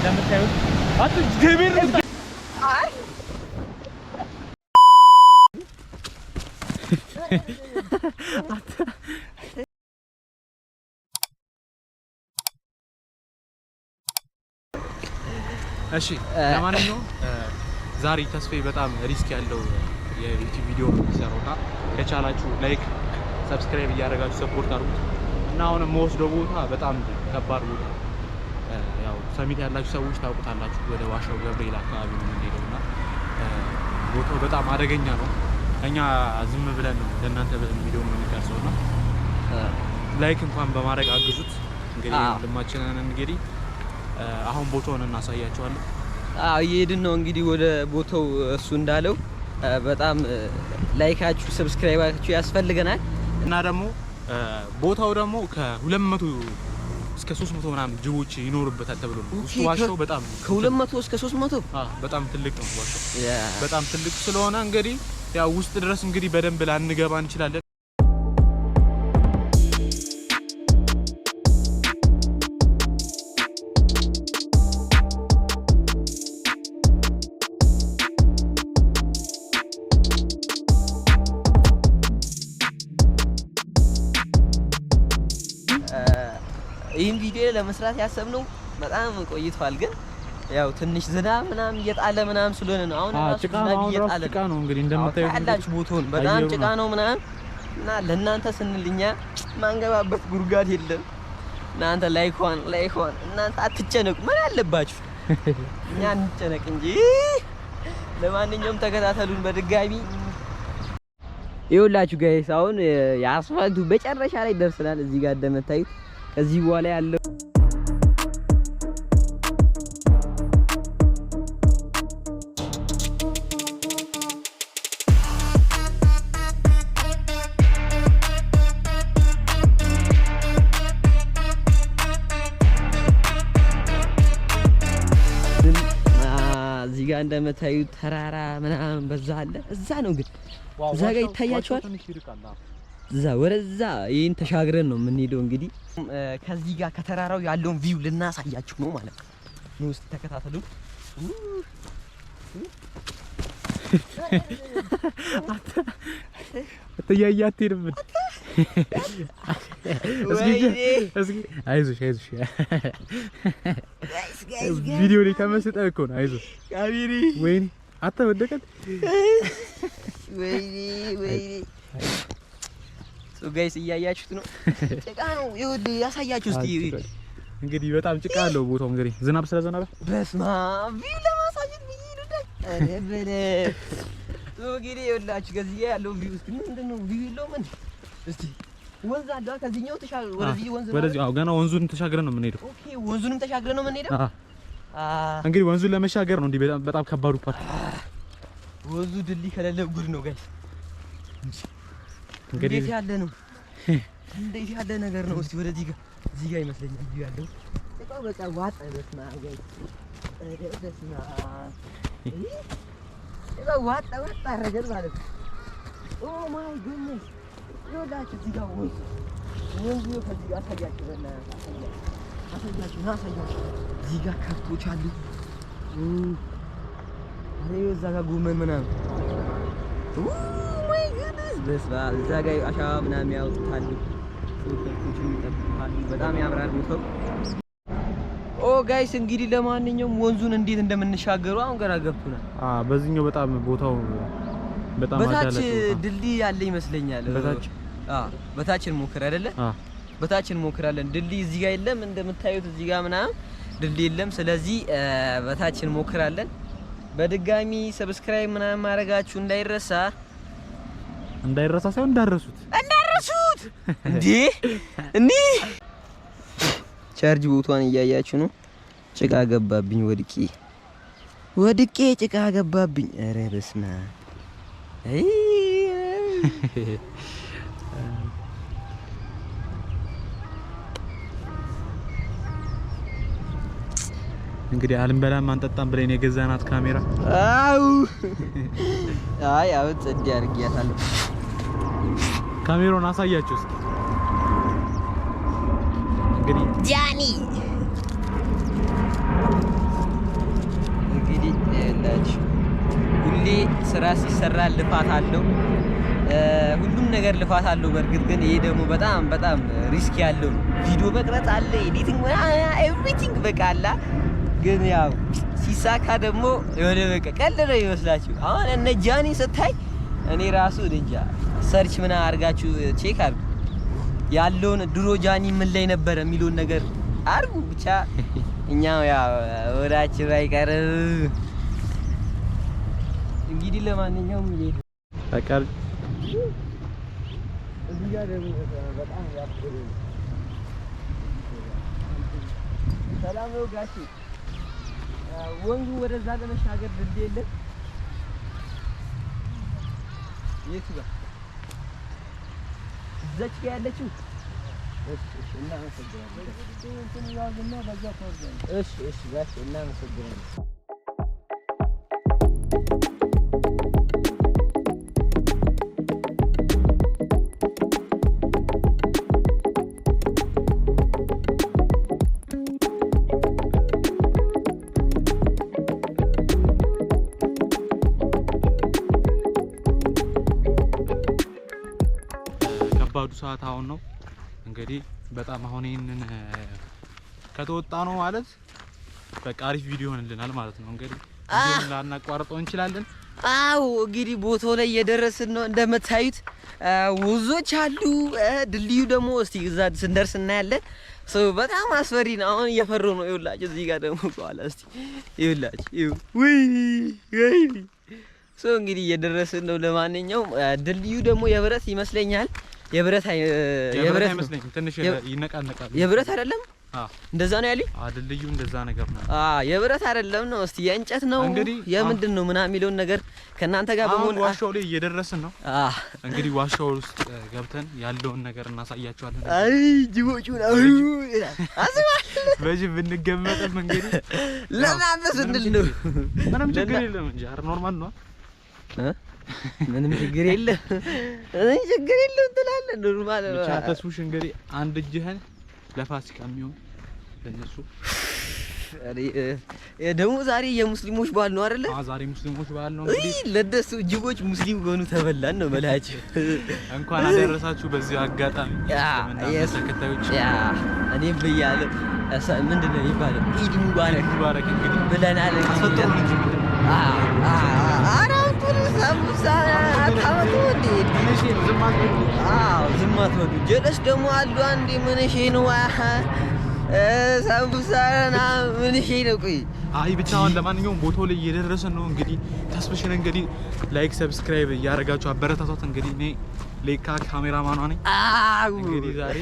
እንደምታዩት አት እግዚአብሔር። አይ። እሺ፣ ለማንኛውም ዛሬ ተስፋዬ በጣም risk ያለው የ YouTube ቪዲዮ ነው የሚሰራው እና ከቻላችሁ like፣ subscribe እያደረጋችሁ support አድርጉት። እና አሁን የምወስደው ቦታ በጣም ከባድ ቦታ ነው። ያው ሰሚት ያላችሁ ሰዎች ታውቁታላችሁ። ወደ ዋሻው ገብርኤል አካባቢ ነው የምንሄደው እና ቦታው በጣም አደገኛ ነው። እኛ ዝም ብለን ነው ለእናንተ ብለን ቪዲዮ የምንቀርጸው እና like እንኳን በማድረግ አግዙት። እንግዲህ ወንድማችንን እንግዲህ አሁን ቦታውን እናሳያቸዋለን። አዎ፣ እየሄድን ነው እንግዲህ ወደ ቦታው። እሱ እንዳለው በጣም like ኣችሁ subscribe ኣችሁ ያስፈልገናል። እና ደግሞ ቦታው ደግሞ ከ200 እስከ 300 ምናምን ጅቦች ይኖሩበታል ተብሎ ነው። ውስጡ ዋሻው በጣም ከ200 እስከ 300። አዎ፣ በጣም ትልቅ ነው ዋሻው። በጣም ትልቅ ስለሆነ እንግዲህ ያው ውስጥ ድረስ እንግዲህ በደንብ ላንገባ እንችላለን። ይህን ቪዲዮ ለመስራት ያሰብነው በጣም ቆይቷል፣ ግን ያው ትንሽ ዝናብ ምናምን እየጣለ ምናምን ስለሆነ ነው። አሁን ራሱ ጭቃ ነው። ዝናብ አሁን ራሱ እየጣለ ጭቃ ነው እንግዲህ እንደምታዩት። ያላችሁ ቦታውን በጣም አየሩ ጭቃ ነው ምናምን እና ለእናንተ ስንል እኛ ማንገባበት ጉድጓድ የለም። እናንተ like ኳን like ኳን እናንተ አትጨነቁ። ምን አለባችሁ? እኛ እንጨነቅ እንጂ። ለማንኛውም ተከታተሉን በድጋሚ። ይኸውላችሁ guys፣ አሁን የአስፋልቱ መጨረሻ ላይ ደርሰናል። እዚህ ጋር እንደምታዩት ከዚህ በኋላ ያለው እዚህ ጋር እንደምታዩት ተራራ ምናምን በዛ አለ። እዛ ነው ግን እዛ ጋር ይታያቸዋል። እዛ ወደዛ ይሄን ተሻግረን ነው የምንሄደው። እንግዲህ ከዚህ ጋር ከተራራው ያለውን view ልናሳያችሁ ነው ማለት ነው። ኑ እስቲ ተከታተሉ። እያየ አትሄድም። እስኪ እስኪ አይዞሽ አይዞሽ፣ ቪዲዮ ላይ ተመስጠህ እኮ ነው። አይዞሽ። ወይኔ አንተ ወደቀት። ወይኔ ወይኔ። So guys፣ እያያችሁት ነው። ጭቃ ነው። ይኸውልህ ያሳያችሁ እስቲ። እንግዲህ በጣም ጭቃ አለው ቦታው እንግዲህ ዝናብ ስለዘነበ። በስመ አብ፣ view ለማሳየት ብዬ ነው። ኧረ በለው። So እንግዲህ ይኸውላችሁ ከዚህ ጋር ያለው view እስቲ ምንድን ነው? View የለውም እንዴ? እስቲ ወንዝ አለ ከዚህኛው ተሻግሮ ወደዚህ ወንዝ ነው። ወደዚህ አዎ፣ ገና ወንዙን ተሻግረን ነው የምንሄደው። Okay፣ ወንዙንም ተሻግረን ነው የምንሄደው። እንግዲህ ወንዙን ለመሻገር ነው እንዲህ በጣም በጣም ከባዱ part። ወንዙ ድልድይ ከሌለ ጉድ ነው guys። እንግዲህ እንዴት ያለ ነው? እንዴት ያለ ነገር ነው? እስቲ ወደዚህ ጋር እዚህ ጋር ይመስለኛል view ያለው። ጭቃው በቃ ዋጠ። በስመ አብ guys። ኧረ በስመ አብ፣ ጭቃው ዋጠ ዋጠ አደረገን ማለት ነው። Oh my goodness። ይኸውላችሁ እዚህ ጋር ወንዙ ወንዙ ከዚህ ጋር አሳያችሁ፣ በእናትህ አሳያችሁ፣ አሳያችሁ፣ ና አሳያችሁ። እዚህ ጋር ከብቶች አሉ። ኧረ ይኸው እዛ ጋር ጎመን ምናምን። Oh my goodness፣ በስመ አብ። እዛ ጋር አሸዋ ምናምን ያወጡታሉ። ከብቶችን ይጠብቃሉ። በጣም ያምራል ቦታው። Oh guys፣ እንግዲህ ለማንኛውም ወንዙን እንዴት እንደምንሻገሩ አሁን ገና ገብቶናል። በዚህኛው በጣም ቦታው በጣም በታች አዳላጭ ቦታ። ድልድይ ያለ ይመስለኛል። በታች? አዎ፣ በታች እንሞክር አይደለ? በታች እንሞክራለን። ድልድይ እዚህ ጋር የለም፣ እንደምታዩት እዚህ ጋር ምናምን ድልድይ የለም። ስለዚህ በታች እንሞክራለን። በድጋሚ subscribe ምናምን ማድረጋችሁ እንዳይረሳ። እንዳይረሳ ሳይሆን እንዳረሱት። እንዳረሱት እንዴ እንዴ። ቻርጅ ቦቷን እያያችሁ ነው። ጭቃ ገባብኝ፣ ወድቄ ወድቄ ጭቃ ገባብኝ። ኧረ በስመ አብ። አይ። እንግዲህ አልንበላም አንጠጣም ብለን የገዛናት ካሜራ። አው፣ አይ አሁን ጽድ አድርጊያታለሁ። ካሜራውን አሳያችሁ እስኪ እንግዲህ። ጃኒ። ስራ ሲሰራ ልፋት አለው። ሁሉም ነገር ልፋት አለው። በእርግጥ ግን ይሄ ደግሞ በጣም በጣም risk ያለው ነው። ቪዲዮ መቅረጽ አለ፣ editing፣ everything በቃ አላ። ግን ያው ሲሳካ ደግሞ የሆነ በቃ ቀልድ ነው ይመስላችሁ። አሁን እነ ጃኒ ስታይ እኔ ራሱ እንጃ search ምናምን አድርጋችሁ check አድርጉ ያለውን ድሮ ጃኒ ምን ላይ ነበረ የሚለውን ነገር አድርጉ። ብቻ እኛም ያው ወዳችን አይቀርም። እንግዲህ ለማንኛውም በቃ እዚህ ጋር ደግሞ በጣም ያበደ ነው። ሰላም ነው ጋሼ? ወንዙ ወደዛ ለመሻገር ድልድይ የለም? የቱ ጋር? እዛች ጋር ያለችው? እሺ፣ እሺ፣ እናመሰግናለን። እሺ፣ እሺ ጋሼ እናመሰግናለን። ከባዱ ሰዓት አሁን ነው። እንግዲህ በጣም አሁን ይህንን ከተወጣ ነው ማለት በቃ አሪፍ ቪዲዮ ይሆንልናል ማለት ነው። እንግዲህ ቪዲዮውን ላናቋርጠው እንችላለን። አዎ እንግዲህ ቦታው ላይ እየደረስን ነው። እንደምታዩት ወንዞች አሉ። ድልድዩ ደግሞ እስቲ እዛ ስንደርስ እናያለን። so በጣም አስፈሪ ነው። አሁን እየፈሩ ነው። ይኸውላችሁ እዚህ ጋር ደግሞ ከኋላ እስቲ ይኸውላችሁ፣ ውይ ውይ። so እንግዲህ እየደረስን ነው። ለማንኛውም ድልድዩ ደግሞ የብረት ይመስለኛል። የብረት የብረት አይመስለኝም፣ ትንሽ ይነቃነቃል። የብረት አይደለም። እንደዛ ነው ያሉኝ። ድልድዩ እንደዛ ነገር ነው። የብረት አይደለም ነው። እስቲ የእንጨት ነው የምንድን ነው ምናምን የሚለውን ነገር ከእናንተ ጋር በመሆን ዋሻው ላይ እየደረስን ነው። እንግዲህ ዋሻው ውስጥ ገብተን ያለውን ነገር እናሳያቸዋለን። አይ ጅቦቹን አስባል በጅብ ብንገመጥም እንግዲህ ለእናንተ ስንል ነው። ምንም ችግር የለም እንጂ ኧረ normal ነው። ምንም ችግር የለም፣ ምንም ችግር የለም ትላለህ። normal ብቻ ተስፉሽ እንግዲህ አንድ እጅህን ለፋሲካ የሚሆን ለነሱ ደግሞ ዛሬ የሙስሊሞች በዓል ነው አይደለ? አዎ ዛሬ ሙስሊሞች በዓል ነው። እንግዲህ ለደሱ ጅቦች ሙስሊም ሆኑ ተበላን ነው መላችሁ። እንኳን አደረሳችሁ በዚህ አጋጣሚ ተከታዮች። እኔም ብያለሁ። ምንድን ነው የሚባለው? ኢድ ሙባረክ ሙባረክ እንግዲህ ብለናል። አስፈጥሩ እንጂ ምንድን ነው? ዝም አትበሉ። ጀለስ ደግሞ አሉ አንዴ ምን ነው ሳምቡሳ ምን ነው? ቆይ አይ ብቻ አሁን ለማንኛውም ቦታው ላይ እየደረሰን ነው። እንግዲህ ተስፍሽን እንግዲህ like subscribe እያደረጋችሁ አበረታቷት። እንግዲህ እኔ ሌካ ካሜራማኗ ነኝ። እንግዲህ ዛሬ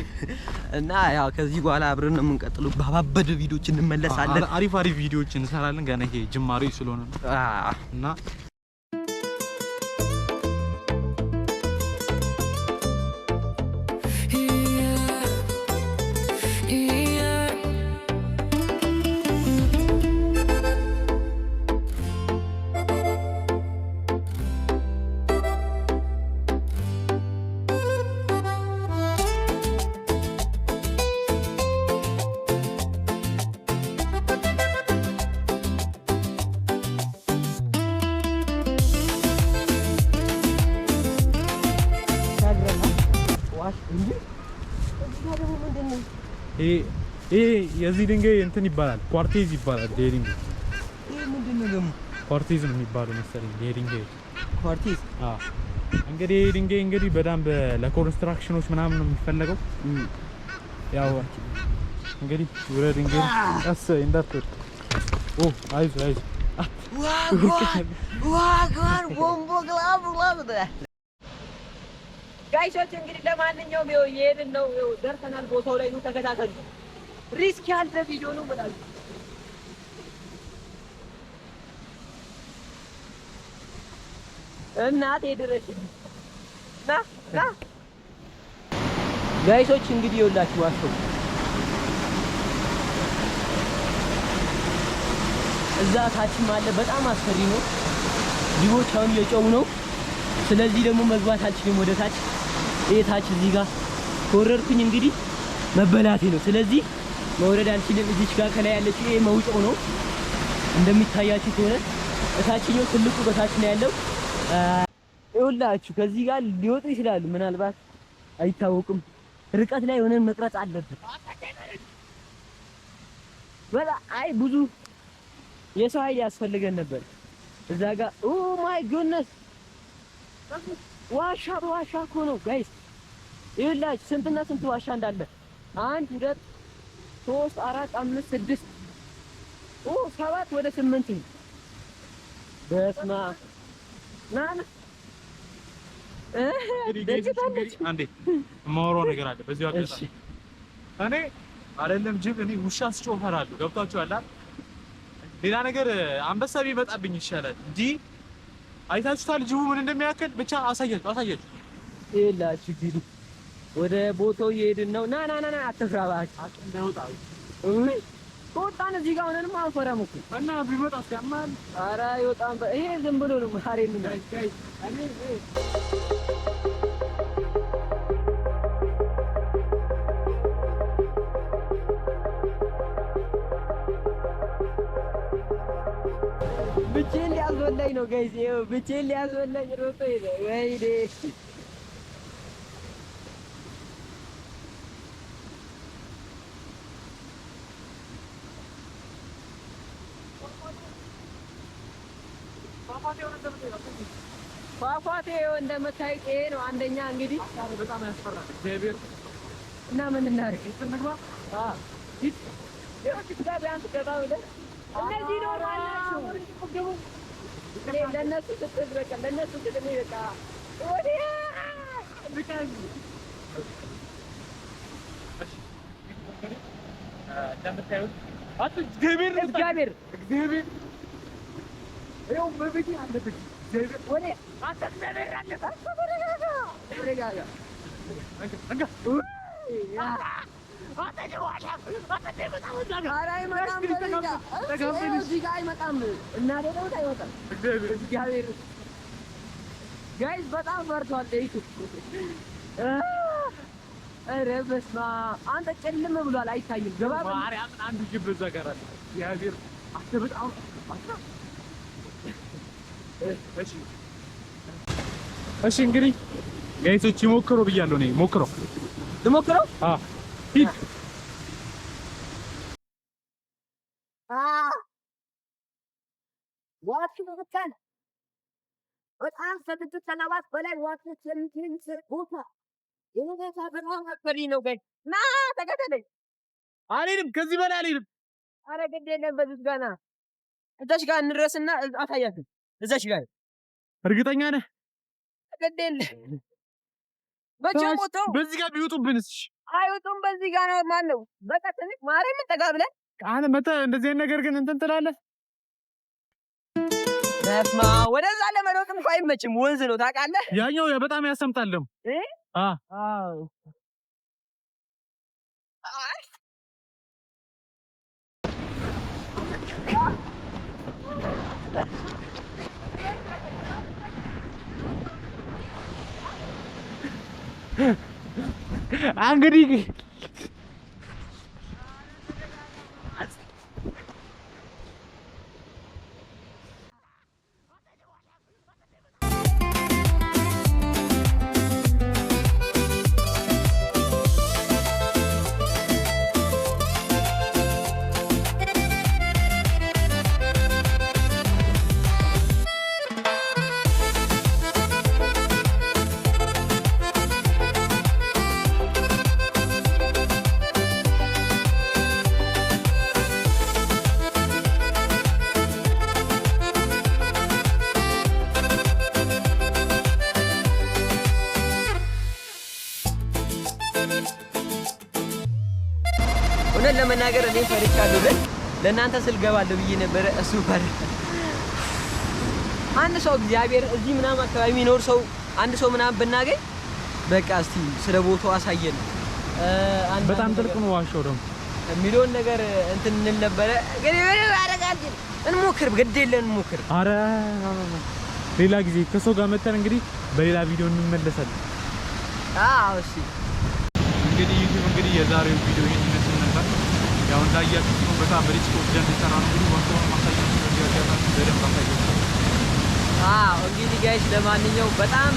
እና ያው ከዚህ በኋላ አብረን ነው የምንቀጥለው። ባባበደ ቪዲዮዎች እንመለሳለን። አሪፍ አሪፍ ቪዲዮዎች እንሰራለን። ገና ይሄ ጅማሬ ስለሆነ ነው እና ይሄ የዚህ ድንጋይ እንትን ይባላል፣ ኳርቴዝ ይባላል። ይሄ ድንጋይ ይሄ ምንድነው ደግሞ? ኳርቴዝ ነው የሚባለው መሰለኝ። ይሄ ድንጋይ ኳርቴዝ። አዎ እንግዲህ ይሄ ድንጋይ እንግዲህ በደንብ ለ construction ኦች ምናምን ነው የሚፈለገው። ያው እንግዲህ ውረድ እንግዲህ ቀስ እንዳትወድቅ። ኦ አይዞህ አይዞህ። wagwan wagwan bomboclaat guys ኦች እንግዲህ ለማንኛውም ይኸው እየሄድን ነው። ይኸው ደርሰናል። ቦታው ላይ ነው። ተከታተሉ። risk ያለ ቪዲዮ ነው ብላችሁ እናቴ ድረሽ ና ና guys ኦች እንግዲህ ይኸውላችሁ ዋሻው እዛ ታችም አለ። በጣም አስፈሪ ነው። ጅቦች አሁን እየጮሁ ነው። ስለዚህ ደግሞ መግባት አልችልም ወደ ታች። ይሄ ታች እዚህ ጋር ከወረድኩኝ እንግዲህ መበላቴ ነው። ስለዚህ መውረድ አልችልም። እዚች ጋር ከላይ ያለችው ይሄ መውጫው ነው እንደሚታያችሁ ከሆነ እታችኛው ትልቁ በታች ነው ያለው። ይኸውላችሁ ከዚህ ጋር ሊወጡ ይችላሉ፣ ምናልባት አይታወቅም። ርቀት ላይ ሆነን መቅረጽ አለብን። በላ አይ ብዙ የሰው ኃይል ያስፈልገን ነበር። እዛ ጋር oh my goodness ዋሻ በዋሻ እኮ ነው guys። ይኸውላችሁ ስንትና ስንት ዋሻ እንዳለ 1 2 3 4 5 6 7 ወደ 8 በስመ አብ ና ና አንዴ የማወራው ነገር አለ በዚሁ አጋጣሚ። እኔ አይደለም ጅብ፣ እኔ ውሻ ስጮህ እፈራለሁ። ገብቷችኋል አይደል? ሌላ ነገር አንበሳ ቢመጣብኝ ይሻላል እንጂ አይታችሁታል ጅቡ ምን እንደሚያክል። ብቻ አሳያችሁ አሳያችሁ። ይኸውላችሁ እንግዲህ ወደ ቦታው እየሄድን ነው። ና ና ና ና አትፍራ እባክህ። ከወጣን እዚህ ጋር ሆነንማ አንፈራም እኮ እና ቢመጣ እስኪያማል። ኧረ አይወጣም። ይሄ ዝም ብሎ ነው ማሬን ነው። ብቻዬን ሊያስበላኝ ነው guys። ይኸው ብቻዬን ሊያስበላኝ ሮጦ ሄደ። ወይኔ ፏፏቴ እንደምታዩት ይሄ ነው አንደኛ። እንግዲህ በጣም ያስፈራል። እግዚአብሔር እና ምን እናድርግ? አዎ ቢያንስ ገባ ብለን እነዚህ normal ናቸው። ለእነሱ ስትል በቃ ለእነሱ ስትል በቃ ወዲያ እንደምታዩት እግዚአብሔር እግዚአብሔር እግዚአብሔር ይኸው በቤቴ አለብኝ። እግዚአብሔር ወዲያ አንተ እግዚአብሔር አለበት። ተረጋጋ። እዚህ ጋር አይመጣም። እናደረውት አይመጣም። እግዚአብሔር guys በጣም ፈርቷል። ኧረ በስመ አብ አንተ ጨልም ብሏል፣ አይታይም። ገባ ማርያምን አንድ ጅብ እዛ ጋር አለ። እግዚአብሔር አንተ በጣም እሺ እንግዲህ guys ኦች ሞክሮ ብያለሁ እኔ ሞክሮ ልሞክረው። አዎ ሂድ። በጣም ከስድስት ከሰባት በላይ ዋሾች የሚገኝ ቦታ ይህ ቦታ በጣም አስፈሪ ነው። guys ና ተከተለኝ። አልሄድም፣ ከዚህ በላይ አልሄድም። አረ ግድ የለም በዚህ ጋር ና፣ እዛች ጋር እንድረስና አሳያችሁ። እዛች ጋር እርግጠኛ ነህ? ግድ የለም መቼም ቦታው በዚህ ጋር ቢወጡብንስ? አይወጡም። በዚህ ጋር ነው ማነው? በቃ ትንሽ ማርያምን ጠጋ ብለን አንተ መተህ እንደዚህ አይነት ነገር ግን እንትን ትላለህ። በስመ አብ ወደዛ ለመሮጥም እኮ አይመችም፣ ወንዝ ነው ታውቃለህ። ያኛው በጣም ያሰምጣል ደግሞ። አዎ እንግዲህ እውነት ለመናገር እኔ ፈርቻለሁ፣ ግን ለእናንተ ስል ገባለሁ ብዬ ነበረ። እሱ ፈራ። አንድ ሰው እግዚአብሔር እዚህ ምናምን አካባቢ የሚኖር ሰው አንድ ሰው ምናምን ብናገኝ በቃ እስቲ ስለ ቦታው አሳየን፣ በጣም ጥልቅ ነው ዋሻው ደግሞ የሚለውን ነገር እንትን እንል ነበረ። ግን እንሞክር፣ ግድ የለን እንሞክር። አረ ሌላ ጊዜ ከሰው ጋር መተን እንግዲህ በሌላ ቪዲዮ እንመለሳለን። አዎ እሺ። እንግዲህ ዩቲዩብ እንግዲህ የዛሬው ቪዲዮ ይሄን ይመስል ነበር። ያው እንዳያችሁት ነው በጣም risk ወስደን የሰራ ነው። እንግዲህ ዋሻውን ማሳያችሁ በዚህ አጋጣሚ በደንብ አሳያችሁ። አዎ እንግዲህ guys ለማንኛውም በጣም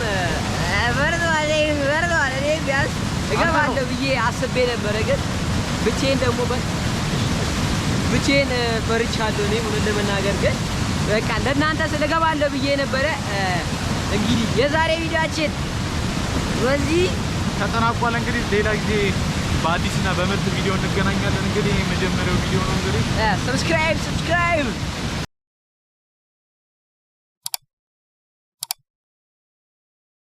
በርዷል፣ በርዷል። እኔ ቢያንስ እገባለሁ ብዬ አስቤ ነበረ፣ ግን ብቻዬን ደግሞ ብቻዬን ፈርቻለሁ። እኔ እውነት ለመናገር ግን በቃ ለእናንተ ስል እገባለሁ ብዬ ነበረ። እንግዲህ የዛሬ ቪዲዮአችን በዚህ ተጠናቋል። እንግዲህ ሌላ ጊዜ በአዲስና በምርጥ ቪዲዮ እንገናኛለን። እንግዲህ የመጀመሪያው ቪዲዮ ነው እንግዲህ። Subscribe, subscribe.